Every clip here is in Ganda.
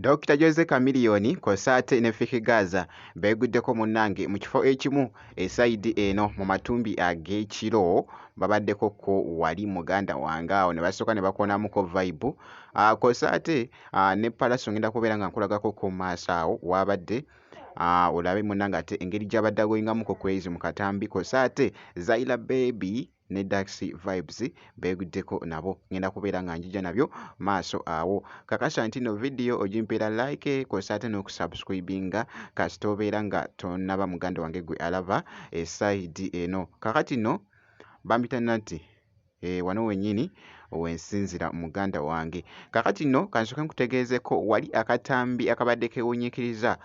Dokita Jose Chameleone kw'ossa ate ne Fik Gaza beeguddeko munnange mu kifo ekimu esayidi eno mu matumbi ag'ekiro babaddeko kko wali muganda wange awo ne basooka ne bakoonamuko vibe kw'ossa ate ne Pallaso ngenda kubeera nga nkulagako ko mu maaso awo w'abadde olabe munnange ate engeri gy'abadde agoyingamuko crazy mu katambi kw'ossa ate Zayra Baby ne Dax Vibes beeguddeko nabo ngenda kubeera nga njija nabyo maaso awo. Kakasa nti no vidiyo ogimpeera like kw'ossa ate n'okusubscribinga kasita obeera nga tonnaba muganda wange gwe alaba esayidi eno. Kaakati nno bampita Nati wano wennyini wensinzira muganda wange. Kaakati nno kansooke nkutegeezeeko wali akatambi akabadde keewuunyikiriza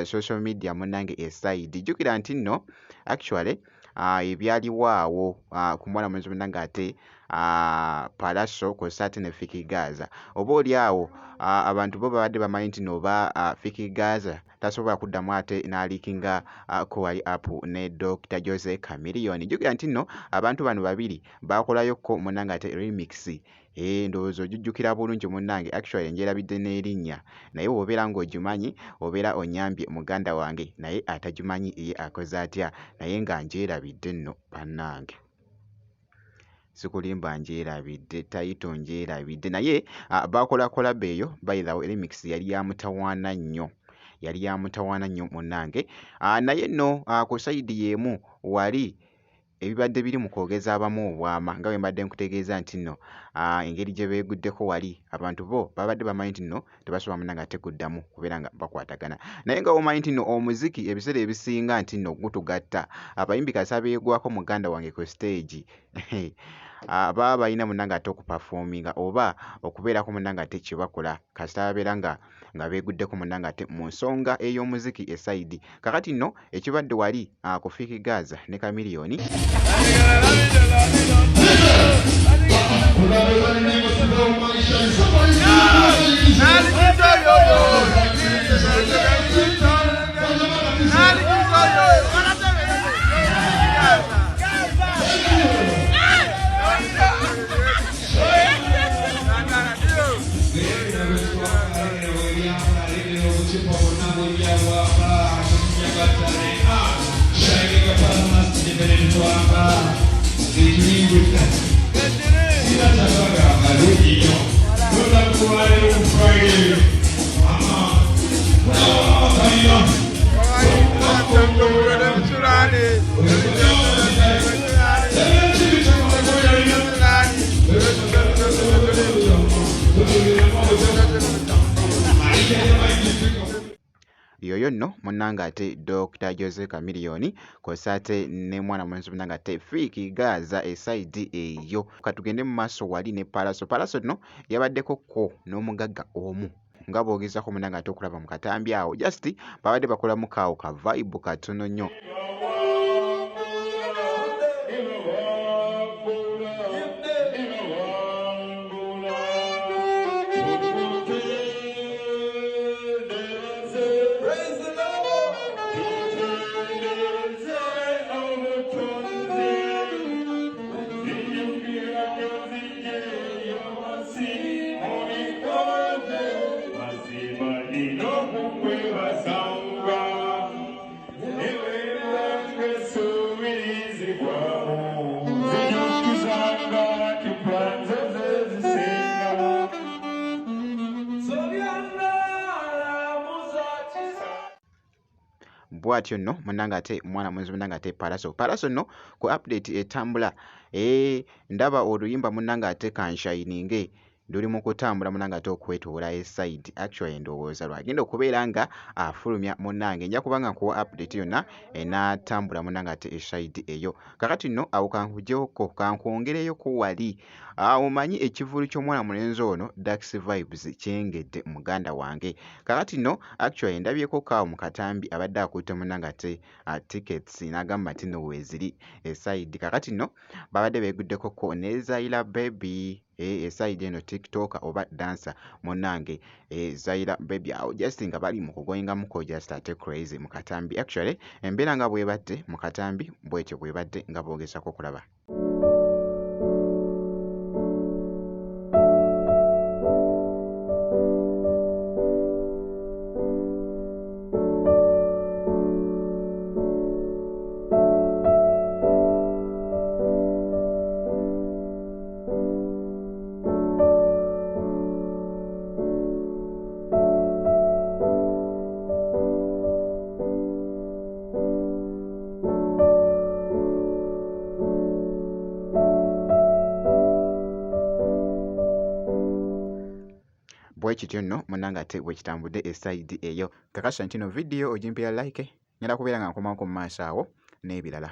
social media munnange esayidi. Jjukira nti nno actually ebyaliwo awo ku mwana mulenzi munnange ate Pallaso kw'ossa ate ne Fik Gaza. Oba oli awo abantu bo babadde bamanyi nti nno oba Fik Gaza tasobola kuddamu ate n'aliikinga ko wali app ne Dokita Jose Chameleone. Jjukira nti nno abantu bano babiri baakolayo ko munnange ate remix. Ndowooza ogijjukira bulungi munnange actually ngyerabidde n'erinnya naye bw'obeera ng'ogimanyi obeera onnyambye muganda wange naye atagimanyi ye akoze atya naye nga ngyerabidde nno bannange. Sikulimba ngyerabidde title ngyerabidde naye baakola collab eyo by the way remix yali ya mutawaana nnyo yali ya mutawaana nnyo munnange naye nno ku sayidi y'emu wali ebibadde biri mu kwogeza abamu obwama nga bwe mbadde nkutegeeza nti nno engeri gye beeguddeko wali abantu bo babadde bamanyi nti nno tebasobola munnange ate kuddamu kubeera nga bakwatagana naye nga bw'omanyi nti nno omuziki ebiseera ebisinga nti nno gutugatta abayimbi kasita beegwako muganda wange ku stage baba balina munnange ate okuperforminga oba okubeerako munnange ate kye bakola kasita babeera nga beeguddeko munnange ate mu nsonga ey'omuziki esayidi. Kaakati nno ekibadde wali ku Fik Gaza ne Chameleone yoyo nno munnange ate Dokita Jose Chameleone kw'ossa ate ne mwana mulenzi munnange ate Fik Gaza esayidi eyo. Katugende mu maaso wali ne Pallaso. Pallaso nno yabaddeko ko n'omugagga omu nga bw'ogezaako munnange ate okulaba mu katambi awo just babadde bakolamu kaawo ka vibe katono nnyo. Bw'atyo nno munnange ate mwana mulenzi munnange ate Pallaso. Pallaso nno ku update etambula ndaba oluyimba munnange ate kanshayininge luli mu kutambula munnange ate okwetoola esayidi actually ndowooza lwagenda okubeera nga afulumya munnange nja kuba nga nkuwa update yonna enaatambula munnange ate esayidi eyo. Kaakati nno awo kankugyewoko kankwongereyoko wali omanyi ekivvulu ky'omwana mulenzi ono Dax Vibes kyengedde muganda wange. Kaakati nno actually ndabyeko kaawo mu katambi abadde akutte munnange ate tickets n'agamba nti nno weeziri esayidi. Kaakati nno babadde beeguddeko ko ne Zayra Baby esayidi eno TikToker oba dancer munnange Zayra Baby awo just nga bali mu kugoyingamuko just ate crazy mu katambi. Actually embeera nga bw'ebadde mu katambi bw'etyo bw'ebadde nga bw'ogezaako okulaba. Bwe kityo nno munnange ate bwe kitambudde e side eyo. Kakasa nti no vidiyo ogimpeera like, ngenda kubeera nga nkomawoko mu maaso awo n'ebirala.